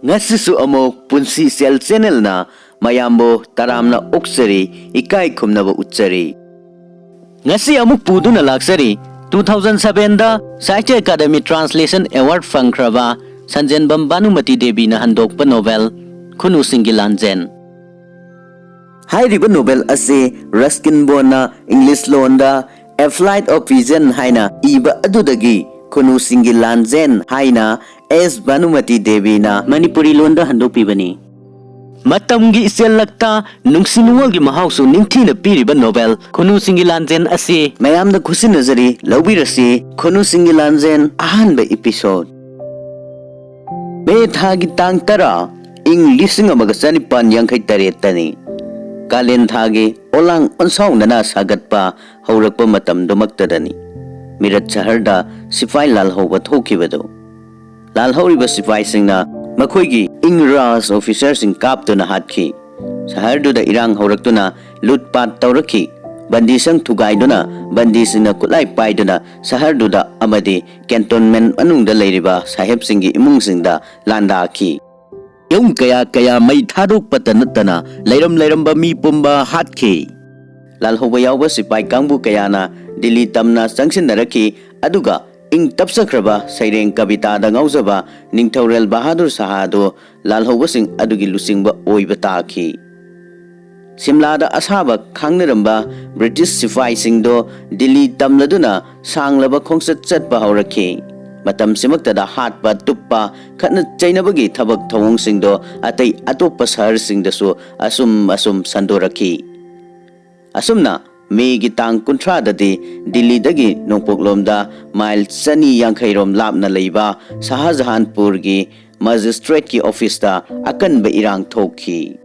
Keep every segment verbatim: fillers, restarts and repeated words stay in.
ꯉꯁꯤꯁꯨ ꯑꯃꯨꯛ ꯄꯨꯟꯁꯤ ꯁꯦꯜ ꯆꯦꯅꯦꯜꯅ ꯃꯌꯥꯝꯕꯨ ꯇꯔꯥꯝꯅ ꯑꯣꯛꯆꯔꯤ, ꯏꯀꯥꯏ ꯈꯨꯝꯅꯕ ꯎꯠꯆꯔꯤ꯫ ꯉꯁꯤ ꯑꯃꯨꯛ ꯄꯨꯗꯨꯅ ꯂꯥꯛꯆꯔꯤ, two thousand sevenꯗ Sahitya Academy Translation Award ꯐꯪꯈ꯭ꯔꯕ ꯁꯟꯖꯦꯟꯕꯝ ꯚꯥꯅꯨꯃꯇꯤ ꯗꯦꯕꯤꯅ ꯍꯟꯗꯣꯛꯄ ꯅꯣꯚꯦꯜ ꯈꯨꯅꯨꯁꯤꯡꯒꯤ ꯂꯥꯟꯖꯦꯟ꯫ ꯍꯥꯏꯔꯤꯕ ꯅꯣꯚꯦꯜ ꯑꯁꯤ ꯔꯁꯀꯤꯟ ꯕꯣꯟꯅ ꯏꯪꯂꯤꯁ ꯂꯣꯟꯗ A Flight of Pigeon ꯍꯥꯏꯅ ꯏꯕ ꯑꯗꯨꯗꯒꯤ ꯈꯨꯅꯨꯁꯤꯡꯒꯤ ꯂꯥꯟꯖꯦꯟ ꯍꯥꯏꯅ ꯑꯦꯁ ꯚꯥꯅꯨꯃꯇꯤ ꯗꯦꯕꯤꯅ ꯃꯅꯤꯄꯨꯔꯤ ꯂꯣꯟꯗ ꯍꯟꯗꯣꯛꯄꯤꯕꯅꯤ꯫ ꯃꯇꯝꯒꯤ ꯏꯆꯦꯜꯂꯛꯇ ꯅꯨꯡꯁꯤ ꯅꯨꯡꯉꯣꯜꯒꯤ ꯃꯍꯥꯎꯁꯨ ꯅꯤꯡꯊꯤꯅ ꯄꯤꯔꯤꯕ ꯅꯣꯚꯦꯜ ꯈꯨꯅꯨꯁꯤꯡꯒꯤ ꯂꯥꯟꯖꯦꯟ ꯑꯁꯤ ꯃꯌꯥꯝꯗ ꯈꯨꯠꯁꯤꯟꯅꯖꯔꯤ, ꯂꯧꯕꯤꯔꯁꯤ꯫ ꯈꯨꯅꯨꯁꯤꯡꯒꯤ ꯂꯥꯟꯖꯦꯟ ꯑꯍꯥꯟꯕ episode꯫ ꯃꯦ ꯊꯥꯒꯤ ꯇꯥꯡ ꯇꯔꯥ, ꯏꯪ ꯂꯤꯁꯤꯡ ꯑꯃꯒ ꯆꯅꯤꯄꯥꯟ ꯌꯥꯡꯈꯩ ꯇꯔꯦꯠꯇꯅꯤ꯫ ꯀꯥꯂꯦꯟ ꯊꯥꯒꯤ ꯑꯣꯂꯥꯡ ꯑꯣꯟꯁꯥꯎꯅꯅ ꯁꯥꯒꯠꯄ ꯍꯧꯔꯛꯄ ꯃꯇꯝꯗꯨꯃꯛꯇꯗꯅꯤ꯫ ꯃꯤꯔꯠ ꯁꯍꯔꯗ ꯁꯤꯐꯥꯏ ꯂꯥꯜꯍꯧꯕ ꯊꯣꯛꯈꯤꯕꯗꯨ꯫ ꯂꯥꯜꯍꯧꯔꯤꯕ ꯁꯤꯐꯥꯏꯁꯤꯡꯅ ꯃꯈꯣꯏꯒꯤ ꯏꯪꯔꯥꯖ officerꯁꯤꯡ ꯀꯥꯞꯇꯨꯅ ꯍꯥꯠꯈꯤ꯫ ꯁꯍꯔꯗꯨꯗ ꯏꯔꯥꯡ ꯍꯧꯔꯛꯇꯨꯅ ꯂꯨꯠꯄꯥꯠ ꯇꯧꯔꯛꯈꯤ꯫ ꯕꯟꯗꯤꯁꯪ ꯊꯨꯒꯥꯏꯗꯨꯅ, ꯕꯟꯗꯤꯁꯤꯡꯅ ꯈꯨꯠꯂꯥꯏ ꯄꯥꯏꯗꯨꯅ ꯁꯍꯔꯗꯨꯗ ꯑꯃꯗꯤ cantonment ꯃꯅꯨꯡꯗ ꯂꯩꯔꯤꯕ ꯁꯥꯍꯦꯕꯁꯤꯡꯒꯤ ꯏꯃꯨꯡꯁꯤꯡꯗ ꯂꯥꯟꯗꯥꯈꯤ꯫ ꯌꯨꯝ ꯀꯌꯥ ꯀꯌꯥ ꯃꯩ ꯊꯥꯗꯣꯛꯄꯇ ꯅꯠꯇꯅ ꯂꯩꯔꯝ ꯂꯩꯔꯝꯕ ꯃꯤ ꯄꯨꯝꯕ ꯍꯥꯠꯈꯤ꯫ ꯂꯥꯜꯍꯧꯕ ꯌꯥꯎꯕ ꯁꯤꯄꯥꯏ ꯀꯥꯡꯕꯨ ꯀꯌꯥꯅ ꯗꯤꯜꯂꯤ ꯇꯝꯅ ꯆꯪꯁꯤꯟꯅꯔꯛꯈꯤ, ꯑꯗꯨꯒ ꯏꯪ ꯇꯞꯆꯈ꯭ꯔꯕ ꯁꯩꯔꯦꯡ ꯀꯕꯤꯇꯥꯗ ꯉꯥꯎꯖꯕ ꯅꯤꯡꯊꯧꯔꯦꯜ ꯕꯍꯥꯗꯨꯔ ꯁꯍꯥ ꯑꯗꯨ ꯂꯥꯜꯍꯧꯕꯁꯤꯡ ꯑꯗꯨꯒꯤ ꯂꯨꯆꯤꯡꯕ ꯑꯣꯏꯕ ꯇꯥꯈꯤ꯫ ꯁꯤꯝꯂꯥꯗ ꯑꯁꯥꯕ ꯈꯥꯡꯅꯔꯝꯕ ꯕ꯭ꯔꯤꯇꯤꯁ ꯁꯤꯐꯥꯏꯁꯤꯡꯗꯣ ꯗꯤꯜꯂꯤ ꯇꯝꯂꯗꯨꯅ ꯁꯥꯡꯂꯕ ꯈꯣꯡꯆꯠ ꯆꯠꯄ ꯍꯧꯔꯛꯈꯤ꯫ ꯃꯇꯝꯁꯤꯃꯛꯇꯗ ꯍꯥꯠꯄ, ꯇꯨꯞꯄ, ꯈꯠꯅ ꯆꯩꯅꯕꯒꯤ ꯊꯕꯛ ꯊꯧꯑꯣꯡꯁꯤꯡꯗꯣ ꯑꯇꯩ ꯑꯇꯣꯞꯄ ꯁꯍꯔꯁꯤꯡꯗꯁꯨ ꯑꯁꯨꯝ ꯑꯁꯨꯝ ꯁꯟꯗꯣꯔꯛꯈꯤ꯫ ꯑꯁꯨꯝꯅ ꯃꯦꯒꯤ ꯇꯥꯡ ꯀꯨꯟꯊ꯭ꯔꯥꯗꯗꯤ ꯗꯤꯜꯂꯤꯗꯒꯤ ꯅꯣꯡꯄꯣꯛꯂꯣꯝꯗ ꯃꯥꯏꯜ ꯆꯅꯤ ꯌꯥꯡꯈꯩ ꯔꯣꯝ ꯂꯥꯞꯅ ꯂꯩꯕ ꯁꯍꯥꯖꯍꯥꯟꯄꯨꯔꯒꯤ ꯃꯦꯖꯤꯁꯇ꯭ꯔꯦꯠꯀꯤ ꯑꯣꯐꯤꯁꯇ ꯑꯀꯟꯕ ꯏꯔꯥꯡ ꯊꯣꯛꯈꯤ꯫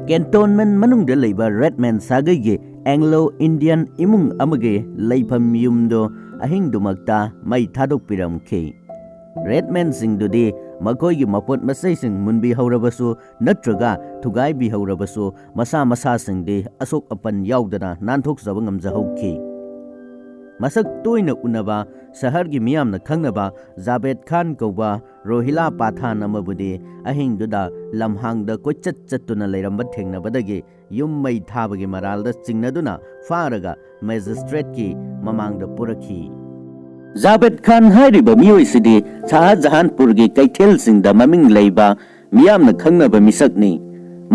Cantonment ꯃꯅꯨꯡꯗ ꯂꯩꯕ ꯔꯦꯗꯃꯦꯟ ꯁꯥꯒꯩꯒꯤ Anglo Indian ꯏꯃꯨꯡ ꯑꯃꯒꯤ ꯂꯩꯐꯝ ꯌꯨꯝꯗꯣ ꯑꯍꯤꯡꯗꯨꯃꯛꯇ ꯃꯩ ꯊꯥꯗꯣꯛꯄꯤꯔꯝꯈꯤ꯫ ꯔꯦꯗꯃꯦꯟꯁꯤꯡꯗꯨꯗꯤ ꯃꯈꯣꯏꯒꯤ ꯃꯄꯣꯠ ꯃꯆꯩꯁꯤꯡ ꯃꯨꯟꯕꯤꯍꯧꯔꯕꯁꯨ ꯅꯠꯇ꯭ꯔꯒ ꯊꯨꯒꯥꯏꯕꯤꯍꯧꯔꯕꯁꯨ ꯃꯁꯥ ꯃꯁꯥꯁꯤꯡꯗꯤ ꯑꯁꯣꯛ ꯑꯄꯟ ꯌꯥꯎꯗꯅ ꯅꯥꯟꯊꯣꯛꯆꯕ ꯉꯝꯖꯍꯧꯈꯤ꯫ ꯃꯁꯛ ꯇꯣꯏꯅ ꯎꯅꯕ ꯁꯍꯔꯒꯤ ꯃꯤꯌꯥꯝꯅ ꯈꯪꯅꯕ ꯖꯥꯕꯦꯗ ꯈꯥꯟ ꯀꯧꯕ ꯔꯣꯍꯤꯂꯥ ꯄꯥꯊꯥꯟ ꯑꯃꯕꯨꯗꯤ ꯑꯍꯤꯡꯗꯨꯗ ꯂꯝꯍꯥꯡꯗ ꯀꯣꯏꯆꯠ ꯆꯠꯇꯨꯅ ꯂꯩꯔꯝꯕ ꯊꯦꯡꯅꯕꯗꯒꯤ ꯌꯨꯝ ꯃꯩ ꯊꯥꯕꯒꯤ ꯃꯔꯥꯜꯗ ꯆꯤꯡꯅꯗꯨꯅ ꯐꯥꯔꯒ ꯃꯦꯖꯤꯁꯇ꯭ꯔꯦꯠꯀꯤ ꯃꯃꯥꯡꯗ ꯄꯨꯔꯛꯈꯤ꯫ ꯖꯥꯕꯦꯗ ꯈꯥꯟ ꯍꯥꯏꯔꯤꯕ ꯃꯤꯑꯣꯏꯁꯤꯗꯤ ꯁꯍꯥꯖꯍꯥꯟꯄꯨꯔꯒꯤ ꯀꯩꯊꯦꯜꯁꯤꯡꯗ ꯃꯃꯤꯡ ꯂꯩꯕ ꯃꯤꯌꯥꯝꯅ ꯈꯪꯅꯕ ꯃꯤꯁꯛꯅꯤ꯫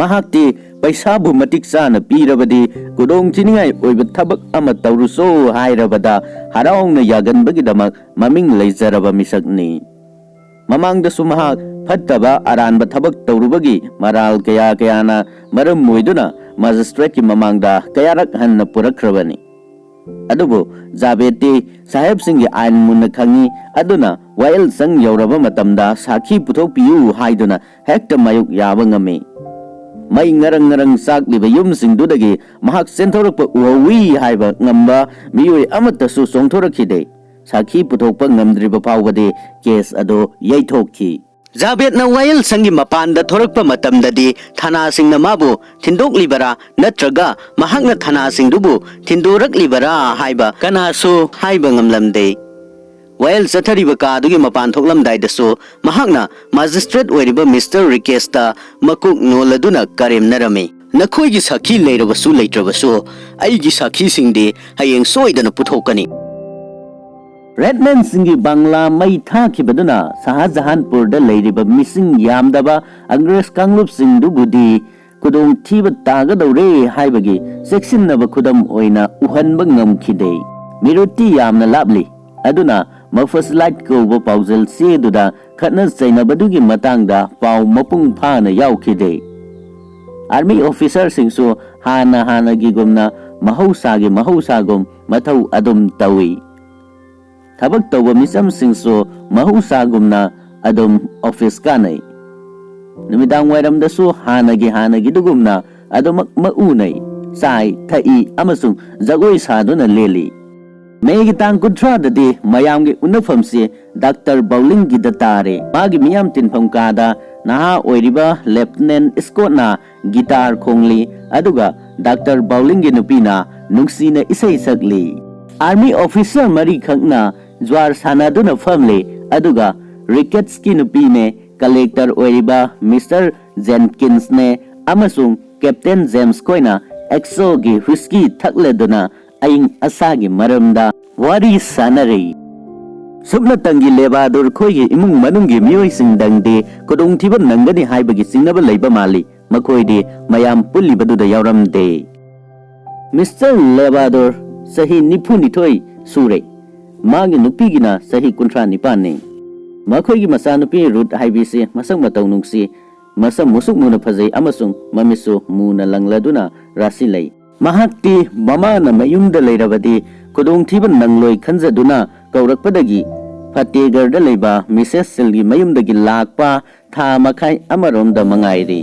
ꯃꯍꯥꯛꯇꯤ ꯄꯩꯁꯥꯕꯨ ꯃꯇꯤꯛ ꯆꯥꯅ ꯄꯤꯔꯕꯗꯤ ꯈꯨꯗꯣꯡ ꯊꯤꯅꯤꯡꯉꯥꯏ ꯑꯣꯏꯕ ꯊꯕꯛ ꯑꯃ ꯇꯧꯔꯨꯆꯣ ꯍꯥꯏꯔꯕꯗ ꯍꯔꯥꯎꯅ ꯌꯥꯒꯟꯕꯒꯤꯗꯃꯛ ꯃꯃꯤꯡ ꯂꯩꯖꯔꯕ ꯃꯤꯁꯛꯅꯤ꯫ ꯃꯃꯥꯡꯗꯁꯨ ꯃꯍꯥꯛ ꯐꯠꯇꯕ ꯑꯔꯥꯟꯕ ꯊꯕꯛ ꯇꯧꯔꯨꯕꯒꯤ ꯃꯔꯥꯜ ꯀꯌꯥ ꯀꯌꯥꯅ ꯃꯔꯝ ꯑꯣꯏꯗꯨꯅ ꯃꯦꯖꯤꯁꯇ꯭ꯔꯦꯠꯀꯤ ꯃꯃꯥꯡꯗ ꯀꯌꯥꯔꯛ ꯍꯟꯅ ꯄꯨꯔꯛꯈ꯭ꯔꯕꯅꯤ꯫ ꯑꯗꯨꯕꯨ ꯖꯥꯕꯦꯗꯇꯤ ꯁꯥꯍꯦꯕꯁꯤꯡꯒꯤ ꯑꯥꯏꯟ ꯃꯨꯟꯅ ꯈꯪꯏ, ꯑꯗꯨꯅ ꯋꯥꯌꯦꯜꯁꯪ ꯌꯧꯔꯕ ꯃꯇꯝꯗ ꯁꯥꯈꯤ ꯄꯨꯊꯣꯛꯄꯤꯌꯨ ꯍꯥꯏꯗꯨꯅ ꯍꯦꯛꯇ ꯃꯥꯌꯣꯛ ꯌꯥꯕ ꯉꯝꯃꯤ꯫ ꯃꯩ ꯉꯔꯪ ꯉꯔꯪ ꯆꯥꯛꯂꯤꯕ ꯌꯨꯝꯁꯤꯡꯗꯨꯗꯒꯤ ꯃꯍꯥꯛ ꯆꯦꯟꯊꯣꯔꯛꯄ ꯎꯍꯧꯏ ꯍꯥꯏꯕ ꯉꯝꯕ ꯃꯤꯑꯣꯏ ꯑꯃꯠꯇꯁꯨ ꯆꯣꯡꯊꯣꯔꯛꯈꯤꯗꯦ꯫ ꯁꯥꯈꯤ ꯄꯨꯊꯣꯛꯄ ꯉꯝꯗ꯭ꯔꯤꯕ ꯐꯥꯎꯕꯗꯤ ꯀꯦꯁ ꯑꯗꯨ ꯌꯩꯊꯣꯛꯈꯤ꯫ ꯖꯥꯕꯦꯗꯅ ꯋꯥꯌꯦꯜꯁꯪꯒꯤ ꯃꯄꯥꯟꯗ ꯊꯣꯔꯛꯄ ꯃꯇꯝꯗꯗꯤ ꯊꯥꯅꯥꯁꯤꯡꯅ ꯃꯥꯕꯨ ꯊꯤꯟꯗꯣꯛꯂꯤꯕꯔꯥ ꯅꯠꯇ꯭ꯔꯒ ꯃꯍꯥꯛꯅ ꯊꯥꯅꯥꯁꯤꯡꯗꯨꯕꯨ ꯊꯤꯟꯗꯣꯔꯛꯂꯤꯕꯔꯥ ꯍꯥꯏꯕ ꯀꯅꯥꯁꯨ ꯍꯥꯏꯕ ꯉꯝꯂꯝꯗꯦ꯫ ꯋꯥꯌꯦꯜ ꯆꯠꯊꯔꯤꯕ ꯀꯥ ꯑꯗꯨꯒꯤ ꯃꯄꯥꯟ ꯊꯣꯛꯂꯝꯗꯥꯏꯗꯁꯨ ꯃꯍꯥꯛꯅ ꯃꯦꯖꯤꯁꯇ꯭ꯔꯦꯠ ꯑꯣꯏꯔꯤꯕ ꯃꯤꯁꯇꯔ ꯔꯤꯀꯦꯁꯇ ꯃꯀꯣꯛ ꯅꯣꯜꯂꯗꯨꯅ ꯀꯔꯦꯝꯅꯔꯝꯃꯤ꯫ "ꯅꯈꯣꯏꯒꯤ ꯁꯥꯈꯤ ꯂꯩꯔꯕꯁꯨ ꯂꯩꯇ꯭ꯔꯕꯁꯨ ꯑꯩꯒꯤ ꯁꯥꯈꯤꯁꯤꯡꯗꯤ ꯍꯌꯦꯡ ꯁꯣꯏꯗꯅ ꯄꯨꯊꯣꯛꯀꯅꯤ"꯫ ꯔꯦꯗꯃꯦꯟꯁꯤꯡꯒꯤ ꯕꯪꯂꯥ ꯃꯩ ꯊꯥꯈꯤꯕꯗꯨꯅ ꯁꯍꯥꯖꯍꯥꯟꯄꯨꯔꯗ ꯂꯩꯔꯤꯕ ꯃꯤꯁꯤꯡ ꯌꯥꯝꯗꯕ ꯑꯪꯒ꯭ꯔꯦꯖ ꯀꯥꯡꯂꯨꯞꯁꯤꯡꯗꯨꯕꯨꯗꯤ ꯈꯨꯗꯣꯡꯊꯤꯕ ꯇꯥꯒꯗꯧꯔꯦ ꯍꯥꯏꯕꯒꯤ ꯆꯦꯛꯁꯤꯟꯅꯕ ꯈꯨꯗꯝ ꯑꯣꯏꯅ ꯎꯍꯟꯕ ꯉꯝꯈꯤꯗꯦ꯫ ꯃꯤꯔꯨꯠꯇꯤ ꯌꯥꯝꯅ ꯂꯥꯞꯂꯤ, ꯑꯗꯨꯅ ꯃꯐꯁꯂꯥꯏꯠ ꯀꯧꯕ ꯄꯥꯎꯖꯦꯜ ꯆꯦꯗꯨꯗ ꯈꯠꯅ ꯆꯩꯅꯕꯗꯨꯒꯤ ꯃꯇꯥꯡꯗ ꯄꯥꯎ ꯃꯄꯨꯡ ꯐꯥꯅ ꯌꯥꯎꯈꯤꯗꯦ꯫ ꯑꯥꯔꯃꯤ ꯑꯣꯐꯤꯁꯥꯔꯁꯤꯡꯁꯨ ꯍꯥꯟꯅ ꯍꯥꯟꯅꯒꯤꯒꯨꯝꯅ ꯃꯍꯧꯁꯥꯒꯤ ꯃꯍꯧꯁꯥꯒꯨꯝ ꯃꯊꯧ ꯑꯗꯨꯝ ꯇꯧꯏ꯫ ꯊꯕꯛ ꯇꯧꯕ ꯃꯤꯆꯝꯁꯤꯡꯁꯨ ꯃꯍꯧꯁꯥꯒꯨꯝꯅ ꯑꯗꯨꯝ ꯑꯣꯐꯤꯁ ꯀꯥꯅꯩ꯫ ꯅꯨꯃꯤꯗꯥꯡ ꯋꯥꯏꯔꯝꯗꯁꯨ ꯍꯥꯟꯅꯒꯤ ꯍꯥꯟꯅꯒꯤꯗꯨꯒꯨꯝꯅ ꯑꯗꯨꯃꯛ ꯃꯎꯅꯩ, ꯆꯥꯏ, ꯊꯛꯏ ꯑꯃꯁꯨꯡ ꯖꯒꯣꯏ ꯁꯥꯗꯨꯅ ꯂꯦꯜꯂꯤ꯫ ꯃꯦꯒꯤ ꯇꯥꯡ ꯀꯨꯟꯊ꯭ꯔꯥꯗꯗꯤ ꯃꯌꯥꯝꯒꯤ ꯎꯅꯐꯝꯁꯤ ꯗꯥꯛꯇꯔ ꯕꯧꯂꯤꯡꯒꯤꯗ ꯇꯥꯔꯦ꯫ ꯃꯥꯒꯤ ꯃꯤꯌꯥꯝ ꯇꯤꯟꯐꯝ ꯀꯥꯗ ꯅꯍꯥ ꯑꯣꯏꯔꯤꯕ ꯂꯦꯐꯇꯤꯅꯦꯟ ꯁ꯭ꯀꯣꯠꯅ ꯒꯤꯇꯥꯔ ꯈꯣꯡꯂꯤ, ꯑꯗꯨꯒ ꯗꯥꯛꯇꯔ ꯕꯧꯂꯤꯡꯒꯤ ꯅꯨꯄꯤꯅ ꯅꯨꯡꯁꯤꯅ ꯏꯁꯩ ꯁꯛꯂꯤ꯫ ꯑꯥꯔꯃꯤ ꯑꯣꯐꯤꯁꯥꯔ ꯃꯔꯤꯈꯛꯅ ꯖ꯭ꯋꯥꯔ ꯁꯥꯟꯅꯗꯨꯅ ꯐꯝꯂꯤ꯫ ꯑꯗꯨꯒ ꯔꯤꯀꯦꯠꯁꯀꯤ ꯅꯨꯄꯤꯅꯦ, ꯀꯂꯦꯛꯇꯔ ꯑꯣꯏꯔꯤꯕ ꯃꯤꯁꯇꯔ ꯖꯦꯟꯀꯤꯟꯁꯅꯦ ꯑꯃꯁꯨꯡ ꯀꯦꯞꯇꯦꯟ ꯖꯦꯝꯁ ꯈꯣꯏꯅ ꯑꯦꯛꯁꯣꯒꯤ ꯍꯨꯏꯁꯀꯤ ꯊꯛꯂꯗꯨꯅ ꯑꯏꯪ ꯑꯁꯥꯒꯤ ꯃꯔꯝꯗ ꯋꯥꯔꯤ ꯁꯥꯟꯅꯔꯤ꯫ ꯁꯨꯞꯅꯇꯪꯒꯤ ꯂꯦꯕꯥꯗꯨꯔ ꯈꯣꯏꯒꯤ ꯏꯃꯨꯡ ꯃꯅꯨꯡꯒꯤ ꯃꯤꯑꯣꯏꯁꯤꯡꯗꯪꯗꯤ ꯈꯨꯗꯣꯡꯊꯤꯕ ꯅꯪꯒꯅꯤ ꯍꯥꯏꯕꯒꯤ ꯆꯤꯡꯅꯕ ꯂꯩꯕ ꯃꯥꯜꯂꯤ꯫ ꯃꯈꯣꯏꯗꯤ ꯃꯌꯥꯝ ꯄꯨꯜꯂꯤꯕꯗꯨꯗ ꯌꯥꯎꯔꯝꯗꯦ꯫ ꯃꯤꯁꯇꯔ ꯂꯦꯕꯥꯗꯣꯔ ꯆꯍꯤ ꯅꯤꯐꯨ ꯅꯤꯊꯣꯏ ꯁꯨꯔꯦ꯫ ꯃꯥꯒꯤ ꯅꯨꯄꯤꯒꯤꯅ ꯆꯍꯤ ꯀꯨꯟꯊ꯭ꯔꯥ ꯅꯤꯄꯥꯟꯅꯤ꯫ ꯃꯈꯣꯏꯒꯤ ꯃꯆꯥꯅꯨꯄꯤ ꯔꯨꯠ ꯍꯥꯏꯕꯤꯁꯤ ꯃꯁꯛ ꯃꯇꯧ ꯅꯨꯡꯁꯤ, ꯃꯁꯝ ꯃꯨꯁꯨꯛ ꯃꯨꯅ ꯐꯖꯩ ꯑꯃꯁꯨꯡ ꯃꯃꯤꯠꯁꯨ ꯃꯨꯅ ꯂꯪꯂꯗꯨꯅ ꯔꯥꯁꯤ ꯂꯩ꯫ ꯃꯍꯥꯛꯇꯤ ꯃꯃꯥꯅ ꯃꯌꯨꯝꯗ ꯂꯩꯔꯕꯗꯤ ꯈꯨꯗꯣꯡꯊꯤꯕ ꯅꯪꯂꯣꯏ ꯈꯟꯖꯗꯨꯅ ꯀꯧꯔꯛꯄꯗꯒꯤ ꯐꯇꯦꯒꯔꯗ ꯂꯩꯕ ꯃꯤꯁꯦꯁ ꯁꯤꯜꯒꯤ ꯃꯌꯨꯝꯗꯒꯤ ꯂꯥꯛꯄ ꯊꯥ ꯃꯈꯥꯏ ꯑꯃꯔꯣꯝꯗ ꯃꯉꯥꯏꯔꯤ꯫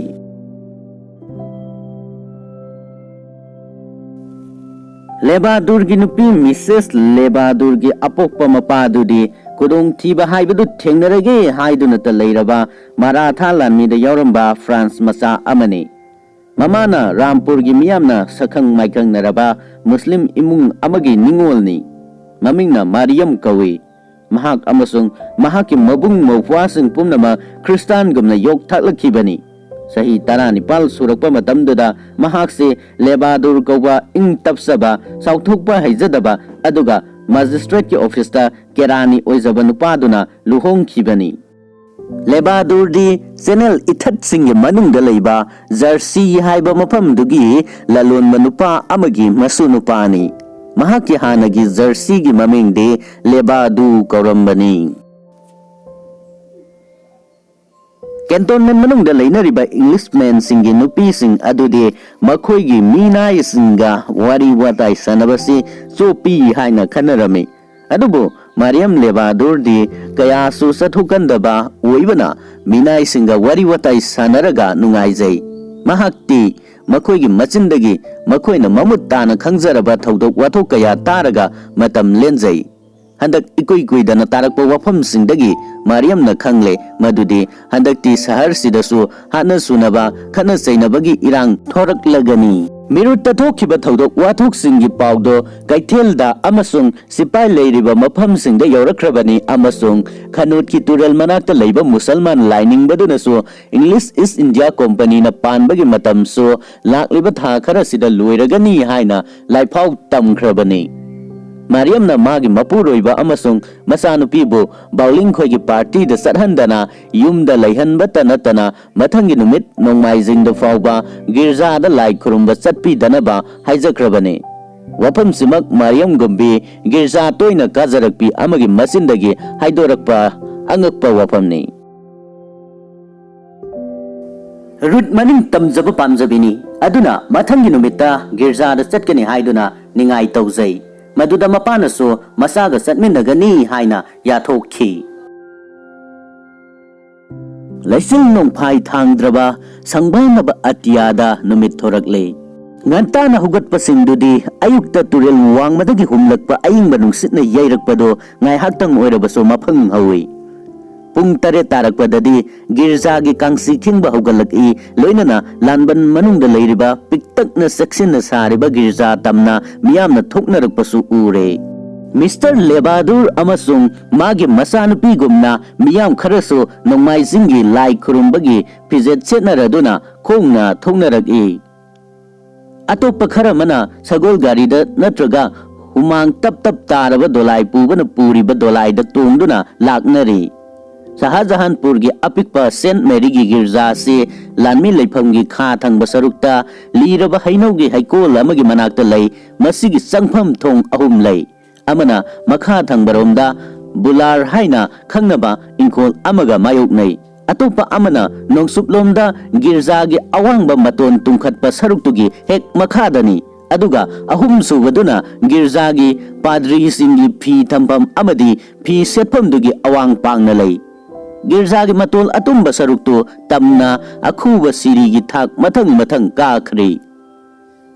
ꯂꯦꯕꯥꯗꯨꯔꯒꯤ ꯅꯨꯄꯤ ꯃꯤꯁꯦꯁ ꯂꯦꯕꯥꯗꯨꯔꯒꯤ ꯑꯄꯣꯛꯄ ꯃꯄꯥꯗꯨꯗꯤ ꯈꯨꯗꯣꯡꯊꯤꯕ ꯍꯥꯏꯕꯗꯨ ꯊꯦꯡꯅꯔꯒꯦ ꯍꯥꯏꯗꯨꯅꯇ ꯂꯩꯔꯕ ꯃꯔꯥꯊꯥ ꯂꯥꯟꯃꯤꯗ ꯌꯥꯎꯔꯝꯕ ꯐ꯭ꯔꯥꯟꯁ ꯃꯆꯥ ꯑꯃꯅꯤ꯫ ꯃꯃꯥꯅ ꯔꯥꯝꯄꯨꯔꯒꯤ ꯃꯤꯌꯥꯝꯅ ꯁꯛꯈꯪ ꯃꯥꯏꯈꯪꯅꯔꯕ ꯃꯨꯁꯂꯤꯝ ꯏꯃꯨꯡ ꯑꯃꯒꯤ ꯅꯤꯉꯣꯜꯅꯤ꯫ ꯃꯃꯤꯡꯅ ꯃꯥꯔꯤꯌꯝ ꯀꯧꯏ꯫ ꯃꯍꯥꯛ ꯑꯃꯁꯨꯡ ꯃꯍꯥꯛꯀꯤ ꯃꯕꯨꯡ ꯃꯧꯄ꯭ꯋꯥꯁꯤꯡ ꯄꯨꯝꯅꯃꯛ ꯈ꯭ꯔꯤꯁꯇꯥꯟꯒꯨꯝꯅ ꯌꯣꯛ ꯊꯥꯛꯂꯛꯈꯤꯕꯅꯤ꯫ ꯆꯍꯤ ꯇꯔꯥꯅꯤꯄꯥꯜ ꯁꯨꯔꯛꯄ ꯃꯇꯝꯗꯨꯗ ꯃꯍꯥꯛꯁꯤ ꯂꯦꯕꯥꯗꯨꯔ ꯀꯧꯕ ꯏꯪ ꯇꯞꯆꯕ, ꯆꯥꯎꯊꯣꯛꯄ ꯍꯩꯖꯗꯕ ꯑꯗꯨꯒ ꯃꯦꯖꯤꯁꯇ꯭ꯔꯦꯠꯀꯤ ꯑꯣꯐꯤꯁꯇ ꯀꯦꯔꯥꯅꯤ ꯑꯣꯏꯖꯕ ꯅꯨꯄꯥꯗꯨꯅ ꯂꯨꯍꯣꯡꯈꯤꯕꯅꯤ꯫ ꯂꯦꯕꯥꯗꯨꯔꯗꯤ ꯆꯦꯅꯦꯜ ꯏꯊꯠꯁꯤꯡꯒꯤ ꯃꯅꯨꯡꯗ ꯂꯩꯕ ꯖꯔꯁꯤ ꯍꯥꯏꯕ ꯃꯐꯝꯗꯨꯒꯤ ꯂꯂꯣꯟꯕ ꯅꯨꯄꯥ ꯑꯃꯒꯤ ꯃꯁꯨ ꯅꯨꯄꯥꯅꯤ꯫ ꯃꯍꯥꯛꯀꯤ ꯍꯥꯟꯅꯒꯤ ꯖꯔꯁꯤꯒꯤ ꯃꯃꯤꯡꯗꯤ ꯂꯦꯕꯥꯗꯨ ꯀꯧꯔꯝꯕꯅꯤ꯫ ꯀꯦꯟꯇꯣꯟꯃꯦꯟ ꯃꯅꯨꯡꯗ ꯂꯩꯅꯔꯤꯕ ꯏꯪꯂꯤꯁꯃꯦꯟꯁꯤꯡꯒꯤ ꯅꯨꯄꯤꯁꯤꯡ ꯑꯗꯨꯗꯤ ꯃꯈꯣꯏꯒꯤ ꯃꯤꯅꯥꯏꯁꯤꯡꯒ ꯋꯥꯔꯤ ꯋꯥꯇꯥꯏ ꯁꯥꯟꯅꯕꯁꯤ ꯆꯣꯞꯄꯤ ꯍꯥꯏꯅ ꯈꯟꯅꯔꯝꯃꯤ꯫ ꯑꯗꯨꯕꯨ ꯃꯥꯔꯤꯌꯝ ꯂꯦꯕꯥꯗꯨꯔꯗꯤ ꯀꯌꯥꯁꯨ ꯆꯠꯊꯣꯛꯀꯟꯗꯕ ꯑꯣꯏꯕꯅ ꯃꯤꯅꯥꯏꯁꯤꯡꯒ ꯋꯥꯔꯤ ꯋꯥꯇꯥꯏ ꯁꯥꯟꯅꯔꯒ ꯅꯨꯡꯉꯥꯏꯖꯩ꯫ ꯃꯍꯥꯛꯇꯤ ꯃꯈꯣꯏꯒꯤ ꯃꯆꯤꯟꯗꯒꯤ ꯃꯈꯣꯏꯅ ꯃꯃꯨꯠ ꯇꯥꯅ ꯈꯪꯖꯔꯕ ꯊꯧꯗꯣꯛ ꯋꯥꯊꯣꯛ ꯀꯌꯥ ꯇꯥꯔꯒ ꯃꯇꯝ ꯂꯦꯟꯖꯩ꯫ ꯍꯟꯗꯛ ꯏꯀꯨꯏ ꯀꯨꯏꯗꯅ ꯇꯥꯔꯛꯄ ꯋꯥꯐꯝꯁꯤꯡꯗꯒꯤ ꯃꯥꯔꯤꯌꯝꯅ ꯈꯪꯂꯦ ꯃꯗꯨꯗꯤ ꯍꯟꯗꯛꯇꯤ ꯁꯍꯔꯁꯤꯗꯁꯨ ꯍꯥꯠꯅ ꯁꯨꯅꯕ, ꯈꯠꯅ ꯆꯩꯅꯕꯒꯤ ꯏꯔꯥꯡ ꯊꯣꯔꯛꯂꯒꯅꯤ꯫ ꯃꯤꯔꯨꯠꯇ ꯊꯣꯛꯈꯤꯕ ꯊꯧꯗꯣꯛ ꯋꯥꯊꯣꯛꯁꯤꯡꯒꯤ ꯄꯥꯎꯗꯣ ꯀꯩꯊꯦꯜꯗ ꯑꯃꯁꯨꯡ ꯁꯤꯄꯥꯏ ꯂꯩꯔꯤꯕ ꯃꯐꯝꯁꯤꯡꯗ ꯌꯧꯔꯛꯈ꯭ꯔꯕꯅꯤ, ꯑꯃꯁꯨꯡ ꯈꯅꯨꯠꯀꯤ ꯇꯨꯔꯦꯜ ꯃꯅꯥꯛꯇ ꯂꯩꯕ ꯃꯨꯁꯜꯃꯥꯟ ꯂꯥꯏꯅꯤꯡꯕꯗꯨꯅꯁꯨ ꯏꯪꯂꯤꯁ ꯏꯁ ꯏꯟꯗꯤꯌꯥ ꯀꯣꯝꯄꯅꯤꯅ ꯄꯥꯟꯕꯒꯤ ꯃꯇꯝꯁꯨ ꯂꯥꯛꯂꯤꯕ ꯊꯥ ꯈꯔꯁꯤꯗ ꯂꯣꯏꯔꯒꯅꯤ ꯍꯥꯏꯅ ꯂꯥꯏꯐꯥꯎ ꯇꯝꯈ꯭ꯔꯕꯅꯤ꯫ ꯃꯥꯔꯤꯌꯝꯅ ꯃꯥꯒꯤ ꯃꯄꯨꯔꯣꯏꯕ ꯑꯃꯁꯨꯡ ꯃꯆꯥꯅꯨꯄꯤꯕꯨ ꯕꯥꯎꯂꯤꯡ ꯈꯣꯏꯒꯤ ꯄꯥꯔꯇꯤꯗ ꯆꯠꯍꯟꯗꯅ ꯌꯨꯝꯗ ꯂꯩꯍꯟꯕꯇ ꯅꯠꯇꯅ ꯃꯊꯪꯒꯤ ꯅꯨꯃꯤꯠ ꯅꯣꯡꯃꯥꯏꯖꯤꯡꯗ ꯐꯥꯎꯕ ꯒꯤꯔꯖꯥꯗ ꯂꯥꯏ ꯈꯨꯔꯨꯝꯕ ꯆꯠꯄꯤꯗꯅꯕ ꯍꯥꯏꯖꯈ꯭ꯔꯕꯅꯤ꯫ ꯋꯥꯐꯝꯁꯤꯃꯛ ꯃꯥꯔꯤꯌꯝ ꯒꯨꯝꯕꯤ ꯒꯤꯔꯖꯥ ꯇꯣꯏꯅ ꯀꯥꯖꯔꯛꯄꯤ ꯑꯃꯒꯤ ꯃꯆꯤꯟꯗꯒꯤ ꯍꯥꯏꯗꯣꯔꯛꯄ ꯑꯉꯛꯄ ꯋꯥꯐꯝꯅꯤ꯫ ꯔꯨꯠ ꯃꯅꯤꯡ ꯇꯝꯖꯕ ꯄꯥꯝꯖꯕꯤꯅꯤ, ꯑꯗꯨꯅ ꯃꯊꯪꯒꯤ ꯅꯨꯃꯤꯠꯇ ꯒꯤꯔꯖꯥꯗ ꯆꯠꯀꯅꯤ ꯍꯥꯏꯗꯨꯅ ꯅꯤꯡꯉꯥꯏ ꯇꯧꯖꯩ꯫ ꯃꯗꯨꯗ ꯃꯄꯥꯅꯁꯨ ꯃꯆꯥꯒ ꯆꯠꯃꯤꯟꯅꯒꯅꯤ ꯍꯥꯏꯅ ꯌꯥꯊꯣꯛꯈꯤ꯫ ꯂꯩꯆꯤꯜ ꯅꯣꯡꯐꯥꯏ ꯊꯥꯡꯗ꯭ꯔꯕ ꯁꯪꯕꯥꯅꯕ ꯑꯇꯤꯌꯥꯗ ꯅꯨꯃꯤꯠ ꯊꯣꯔꯛꯂꯦ꯫ ꯉꯟꯇꯥꯅ ꯍꯧꯒꯠꯄꯁꯤꯡꯗꯨꯗꯤ ꯑꯌꯨꯛꯇ ꯇꯨꯔꯦꯜ ꯋꯥꯡꯃꯗꯒꯤ ꯍꯨꯝꯂꯛꯄ ꯑꯏꯪꯕ ꯅꯨꯡꯁꯤꯠꯅ ꯌꯩꯔꯛꯄꯗꯨ ꯉꯥꯏꯍꯥꯛꯇꯪ ꯑꯣꯏꯔꯕꯁꯨ ꯃꯐꯪ ꯍꯧꯏ꯫ ꯄꯨꯡ ꯇꯔꯦꯠ ꯇꯥꯔꯛꯄꯗꯗꯤ ꯒꯤꯔꯖꯥꯒꯤ ꯀꯥꯡꯁꯤ ꯈꯤꯡꯕ ꯍꯧꯒꯠꯂꯛꯏ, ꯂꯣꯏꯅꯅ ꯂꯥꯟꯕꯟ ꯃꯅꯨꯡꯗ ꯂꯩꯔꯤꯕ ꯄꯤꯛꯇꯛꯅ ꯆꯦꯛꯁꯤꯟꯅ ꯁꯥꯔꯤꯕ ꯒꯤꯔꯖꯥ ꯇꯝꯅ ꯃꯤꯌꯥꯝꯅ ꯊꯣꯛꯅꯔꯛꯄꯁꯨ ꯎꯔꯦ꯫ ꯃꯤꯁꯇꯔ ꯂꯦꯕꯥꯗꯨꯔ ꯑꯃꯁꯨꯡ ꯃꯥꯒꯤ ꯃꯆꯥꯅꯨꯄꯤꯒꯨꯝꯅ ꯃꯤꯌꯥꯝ ꯈꯔꯁꯨ ꯅꯣꯡꯃꯥꯏꯖꯤꯡꯒꯤ ꯂꯥꯏ ꯈꯨꯔꯨꯝꯕꯒꯤ ꯐꯤꯖꯦꯠ ꯁꯦꯠꯅꯔꯗꯨꯅ ꯈꯣꯡꯅ ꯊꯣꯛꯅꯔꯛꯏ꯫ ꯑꯇꯣꯞꯄ ꯈꯔ ꯑꯃꯅ ꯁꯒꯣꯜ ꯒꯥꯔꯤꯗ ꯅꯠꯇ꯭ꯔꯒ ꯍꯨꯃꯥꯡ ꯇꯞ ꯇꯞ ꯇꯥꯔꯕ ꯗꯣꯂꯥꯏ ꯄꯨꯕꯅ ꯄꯨꯔꯤꯕ ꯗꯣꯂꯥꯏꯗ ꯇꯣꯡꯗꯨꯅ ꯂꯥꯛꯅꯔꯤ꯫ ꯁꯍꯥꯖꯍꯥꯟꯄꯨꯔꯒꯤ ꯑꯄꯤꯛꯄ ꯁꯦꯟꯠ ꯃꯦꯔꯤꯒꯤ ꯒꯤꯔꯖꯥ ꯑꯁꯤ ꯂꯥꯟꯃꯤ ꯂꯩꯐꯝꯒꯤ ꯈꯥ ꯊꯪꯕ ꯁꯔꯨꯛꯇ ꯂꯤꯔꯕ ꯍꯩꯅꯧꯒꯤ ꯍꯩꯀꯣꯜ ꯑꯃꯒꯤ ꯃꯅꯥꯛꯇ ꯂꯩ꯫ ꯃꯁꯤꯒꯤ ꯆꯪꯐꯝ ꯊꯣꯡ ꯑꯍꯨꯝ ꯂꯩ꯫ ꯑꯃꯅ ꯃꯈꯥ ꯊꯪꯕꯔꯣꯝꯗ ꯕꯨꯂꯥꯔ ꯍꯥꯏꯅ ꯈꯪꯅꯕ ꯏꯪꯈꯣꯜ ꯑꯃꯒ ꯃꯥꯌꯣꯛꯅꯩ꯫ ꯑꯇꯣꯞꯄ ꯑꯃꯅ ꯅꯣꯡꯆꯨꯞꯂꯣꯝꯗ ꯒꯤꯔꯖꯥꯒꯤ ꯑꯋꯥꯡꯕ ꯃꯇꯣꯟ ꯇꯨꯡꯈꯠꯄ ꯁꯔꯨꯛꯇꯨꯒꯤ ꯍꯦꯛ ꯃꯈꯥꯗꯅꯤ꯫ ꯑꯗꯨꯒ ꯑꯍꯨꯝꯁꯨꯕꯗꯨꯅ ꯒꯤꯔꯖꯥꯒꯤ ꯄꯥꯗ꯭ꯔꯤꯁꯤꯡꯒꯤ ꯐꯤ ꯊꯝꯐꯝ ꯑꯃꯗꯤ ꯐꯤ ꯁꯦꯠꯐꯝꯗꯨꯒꯤ ꯑꯋꯥꯡ ꯄꯥꯡꯅ ꯂꯩ꯫ ꯒꯤꯔꯖꯥꯒꯤ ꯃꯇꯣꯜ ꯑꯇꯨꯝꯕ ꯁꯔꯨꯛꯇꯨ ꯇꯝꯅ ꯑꯈꯨꯕ ꯁꯤꯔꯤꯒꯤ ꯊꯥꯛ ꯃꯊꯪ ꯃꯊꯪ ꯀꯥꯈ꯭ꯔꯤ꯫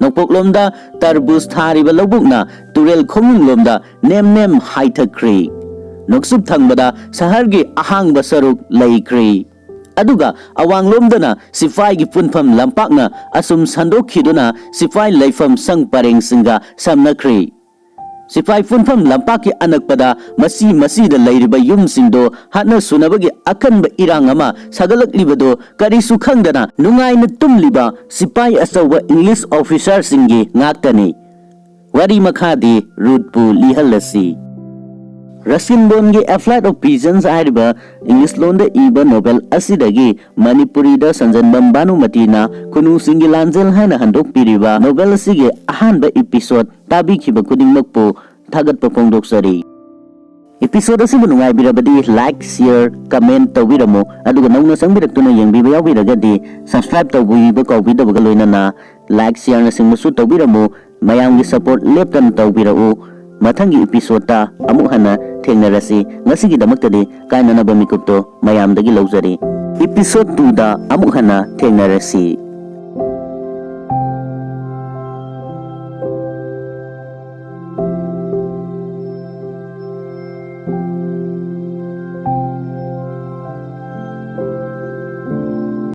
ꯅꯣꯡꯄꯣꯛꯂꯣꯝꯗ ꯇꯔꯕꯨꯖ ꯊꯥꯔꯤꯕ ꯂꯧꯕꯨꯛꯅ ꯇꯨꯔꯦꯜ ꯈꯣꯡꯅꯨꯡꯂꯣꯝꯗ ꯅꯦꯝ ꯅꯦꯝ ꯍꯥꯏꯊꯈ꯭ꯔꯤ꯫ ꯅꯣꯡꯆꯨꯞ ꯊꯪꯕꯗ ꯁꯍꯔꯒꯤ ꯑꯍꯥꯡꯕ ꯁꯔꯨꯛ ꯂꯩꯈ꯭ꯔꯤ꯫ ꯑꯗꯨꯒ ꯑꯋꯥꯡꯂꯣꯝꯗꯅ ꯁꯤꯐꯥꯏꯒꯤ ꯄꯨꯟꯐꯝ ꯂꯝꯄꯥꯛꯅ ꯑꯁꯨꯝ ꯁꯟꯗꯣꯛꯈꯤꯗꯨꯅ ꯁꯤꯐꯥꯏ ꯂꯩꯐꯝ ꯁꯪ ꯄꯔꯦꯡꯁꯤꯡꯒ ꯁꯝꯅꯈ꯭ꯔꯤ꯫ ꯁꯤꯐꯥꯏ ꯄꯨꯟꯐꯝ ꯂꯝꯄꯥꯛꯀꯤ ꯑꯅꯛꯄꯗ ꯃꯁꯤ ꯃꯁꯤꯗ ꯂꯩꯔꯤꯕ ꯌꯨꯝꯁꯤꯡꯗꯣ ꯍꯥꯠꯅ ꯁꯨꯅꯕꯒꯤ ꯑꯀꯟꯕ ꯏꯔꯥꯡ ꯑꯃ ꯁꯥꯒꯠꯂꯛꯂꯤꯕꯗꯣ ꯀꯔꯤꯁꯨ ꯈꯪꯗꯅ ꯅꯨꯡꯉꯥꯏꯅ ꯇꯨꯝꯂꯤꯕ ꯁꯤꯐꯥꯏ ꯑꯆꯧꯕ ꯏꯪꯂꯤꯁ ꯑꯣꯐꯤꯁꯥꯔꯁꯤꯡꯒꯤ ꯉꯥꯛꯇꯅꯤ꯫ ꯋꯥꯔꯤ ꯃꯈꯥꯗꯤ ꯔꯨꯠꯄꯨ ꯂꯤꯍꯜꯂꯁꯤ꯫ ꯔꯁꯀꯤꯟ ꯕꯣꯟꯒꯤ A Flight of Pigeons ꯍꯥꯏꯔꯤꯕ ꯏꯪꯂꯤꯁ ꯂꯣꯟꯗ ꯏꯕ ꯅꯣꯚꯦꯜ ꯑꯁꯤꯗꯒꯤ ꯃꯅꯤꯄꯨꯔꯤꯗ ꯁꯟꯖꯟꯕꯝ ꯚꯥꯅꯨꯃꯇꯤꯅ ꯈꯨꯅꯨꯁꯤꯡꯒꯤ ꯂꯥꯟꯖꯦꯜ ꯍꯥꯏꯅ ꯍꯟꯗꯣꯛꯄꯤꯔꯤꯕ ꯅꯣꯚꯦꯜ ꯑꯁꯤꯒꯤ ꯑꯍꯥꯟꯕ ꯏꯄꯤꯁꯣꯗ ꯇꯥꯕꯤꯈꯤꯕ ꯈꯨꯗꯤꯡꯃꯛꯄꯨ ꯊꯥꯒꯠꯄ ꯐꯣꯡꯗꯣꯛꯆꯔꯤ꯫ ꯏꯄꯤꯁꯣꯗ ꯑꯁꯤꯕꯨ ꯅꯨꯡꯉꯥꯏꯕꯤꯔꯕꯗꯤ like, share, comment ꯇꯧꯕꯤꯔꯝꯃꯨ꯫ ꯑꯗꯨꯒ ꯅꯧꯅ ꯆꯪꯕꯤꯔꯛꯇꯨꯅ ꯌꯦꯡꯕꯤꯕ ꯌꯥꯎꯕꯤꯔꯒꯗꯤ subscribe ꯇꯧꯕꯤꯕ ꯀꯥꯎꯕꯤꯗꯕꯒ ꯂꯣꯏꯅꯅ like, shareꯅꯆꯤꯡꯕꯁꯨ ꯇꯧꯕꯤꯔꯝꯃꯨ꯫ ꯃꯌꯥꯝꯒꯤ support ꯂꯦꯞꯇꯅ ꯇꯧꯕꯤꯔꯛꯎ꯫ ꯃꯊꯪꯒꯤ ꯏꯄꯤꯁꯣꯗꯇ ꯑꯃꯨꯛ ꯍꯟꯅ ꯊꯦꯡꯅꯔꯁꯤ꯫ ꯉꯁꯤꯒꯤꯗꯃꯛꯇꯗꯤ ꯀꯥꯏꯅꯅꯕ ꯃꯤꯀꯨꯞꯇꯣ ꯃꯌꯥꯝꯗꯒꯤ ꯂꯧꯖꯔꯤ꯫ ꯏꯄꯤꯁꯣꯗ ꯇꯨꯗ ꯑꯃꯨꯛ ꯍꯟꯅ ꯊꯦꯡꯅꯔꯁꯤ꯫